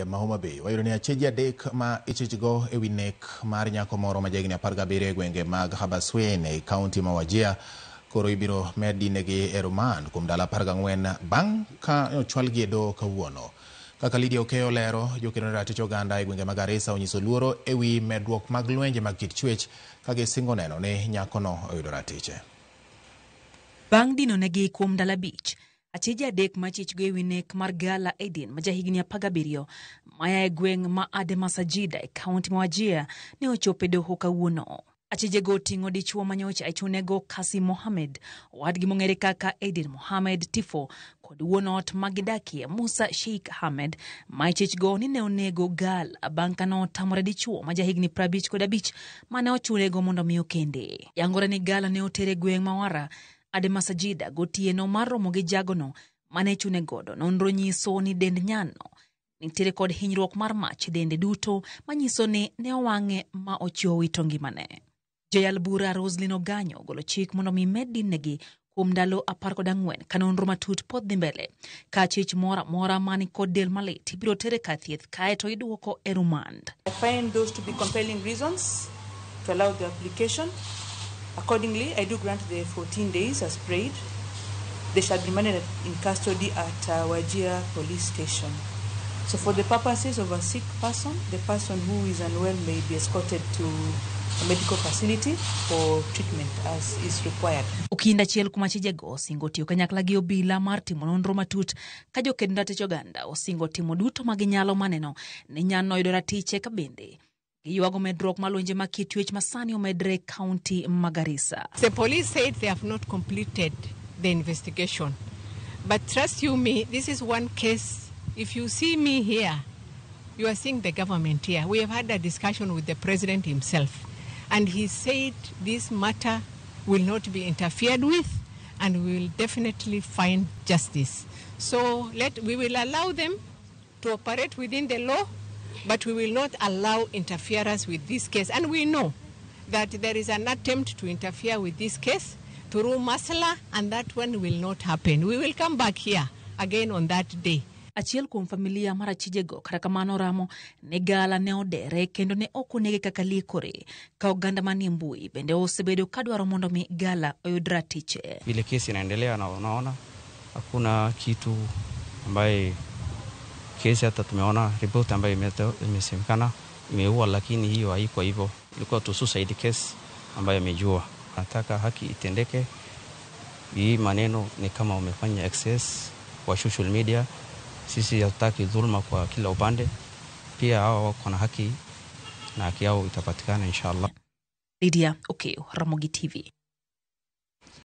ma Homa Bay. Wayudo ni acheje adek ma ichichgo ewi nek mar nyako moro ma jahigni 17 e gwenge mag Habaswein e kaunti ma Wajir koro ibiro med dinegi e remand kuom ndalo 14 bang' ka ochwalgi e doho kawuono. Kaka Lydia Okeyo lero, jokedo ne ratich oganda e gwenge ma Garissa onyiso luoro ewi medruok mag lwenje mag kit chwech ka gisingo neno ni nyakono oyudo ratiche. Bang' dinonegi kuom ndalo 5, acheje adek machichgo ewi nek mar Gala Aden ma jahigni 17 maya e gweng' ma Ademasajida e kaunti ma Wajir ne ochopo e doho kawuono. Achijego oting'o dichuo manyocha ichunego Kasim Mohamed, owadgi mong'ere kaka Aden Mohamed Tifo kod wuon ot ma gidakie Musa Sheikh Ahmed ma ichichgo ni ne onego Gal bang' ka notamore dichuo ma jahigni 55 mane ochunego mondo mi okende. Yangore ni Gala ne otere gweng' ma Wara Ademasajida gotieno mar romo gi jagono mane chune godo. Nonro nyiso ni dend nyano nitiere kod hinyruok mar mach e dende duto manyiso ni ne owang'e ma ochiwo wito ngimane. Jayal bura Roslyn Oganyo ogolo chik mondo mi med dinnegi kuom ndalo 14 ka nonro matut pod dhi mbele. Ka chich moro amora mani kod del malit ibiro tere kar thieth kaeto iduoko e remand. I find those to be compelling reasons to allow the application. Accordingly, I do grant the 14 days as prayed. They shall be remanded in custody at Wajir Police Station. So for the purposes of a sick person, the person who is unwell may be escorted to a medical facility for treatment as is required. Okinda achiel kuom achijego osingo tiyo kanyakla gi obila mar timo nonro matut ka joked ratich oganda osingo timo duto ma ginyalo maneno ni nyano oyudo ratiche ka bende giywago medruok mar lwenje mag kit twech masani omedre e kaunti ma Garissa. The police said they have not completed the investigation. But trust you me, this is one case. If you see me here, you are seeing the government here. We have had a discussion with the president himself, and he said this matter will not be interfered with, and we will definitely find justice. So we will allow them to operate within the law, but we will not allow interference with this case. And we know that there is an attempt to interfere with this case through Masla, and that one will not happen. We will come back here again on that day. Achiel kuom familia mar achijego kata kamano ramo ni Gala ne odere kendo ne ok onege kaka liekore ka oganda manie mbui bende osebedo kadwaro mondo mi Gala oyud ratiche. Vile kesi inaendelea na unaona hakuna kitu ambaye kesi, hata tumeona report ambayo imesemekana imeua, lakini hiyo haiko hivyo, ilikuwa tu suicide case ambayo imejua. Nataka haki itendeke. Hii maneno ni kama umefanya excess kwa social media. Sisi hatutaki dhulma kwa kila upande. Pia hao wako na haki na haki yao itapatikana inshallah. Lydia Okeyo, Ramogi TV.